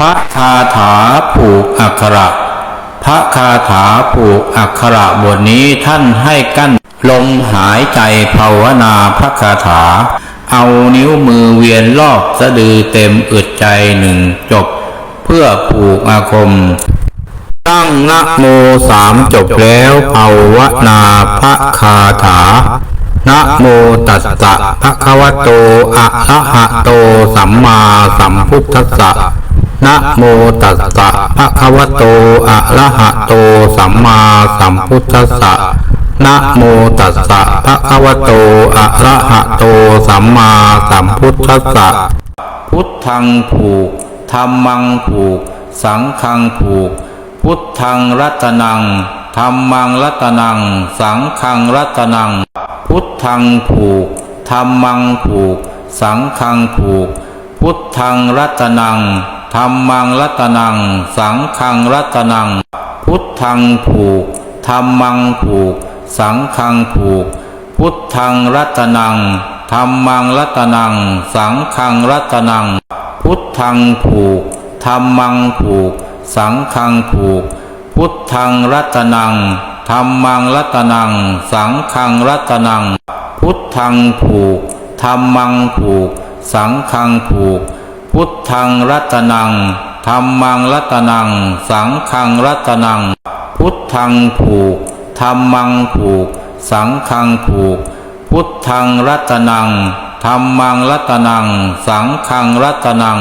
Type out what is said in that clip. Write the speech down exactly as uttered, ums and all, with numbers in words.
พระคาถาผูกอักขระ พระคาถาผูกอักขระบทนี้ท่านให้กั้นลมหายใจภาวนาพระคาถา เอานิ้วมือเวียนรอบสะดือเต็มอึดใจหนึ่งจบ เพื่อผูกอาคม ตั้งนะโมสามจบแล้วภาวนาพระคาถา นะโมตัสสะภะคะวะโต อะระหะโต สัมมาสัมพุทธัสสะ นะโมตัสสะภะคะวะโต อะระหะโต สัมมาสัมพุทธัสสะ นะโมตัสสะภะคะวะโต อะระหะโต สัมมาสัมพุทธัสสะ พุทธังผูก ธัมมังผูก สังฆังผูก พุทธังรัตนัง ธัมมังรัตนัง สังฆังรัตนัง พุทธังผูก ธัมมังผูก สังฆังผูก พุทธังรัตนัง ธัมมังรัตนัง สังฆังรัตนัง พุทธังผูก ธัมมังผูก สังฆังผูก พุทธังรัตนัง ธัมมังรัตนัง สังฆังรัตนัง พุทธังผูก ธัมมังผูก สังฆังผูก พุทธังรัตนัง ธัมมังรัตนัง สังฆังรัตนัง พุทธังผูก ธัมมังผูก สังฆังผูก พุทธังรัตนัง ธัมมังรัตนัง สังฆังรัตนัง พุทธังผูก ธัมมังผูก สังฆังผูก พุทธังรัตนัง ธัมมังรัตนัง สังฆังรัตนัง